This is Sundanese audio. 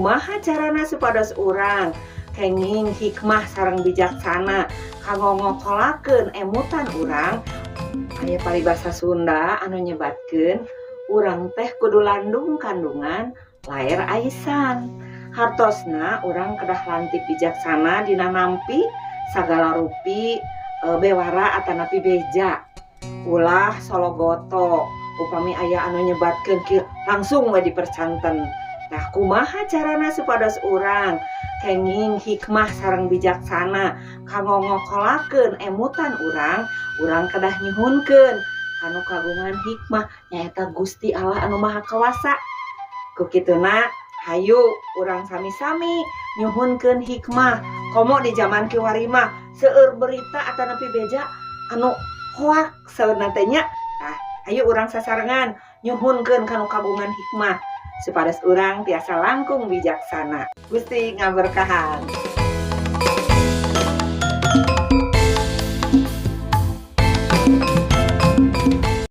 Kumaha carana supados urang kenging hikmah sareng bijaksana kanggo ngokolakeun emutan urang? Aya paribasa Sunda anu nyebatkeun urang teh kudu landung kandungan, laer aisan. Hartosna urang kedah lantip bijaksana dina nampi sagala rupi bewara atanapi beja. Ulah sologoto, upami aya anu nyebatkeun kieu langsung we dipercanten. Tah, kumaha carana supados urang kenging hikmah sareng bijaksana kanggo ngokolakeun emutan urang? Urang kedah nyuhunkeun kanu kagungan hikmah, nyaeta Gusti Allah anu Maha Kawasa. Ku kituna, hayu urang sami-sami nyuhunkeun hikmah, komo di zaman kiwari mah seueur berita atanapi beja anu hoak saurna teh nya. Tah, ayo urang sasarengan nyuhunkeun kanu kagungan hikmah supados urang tiasa langkung bijaksana. Gusti ngaberkahan.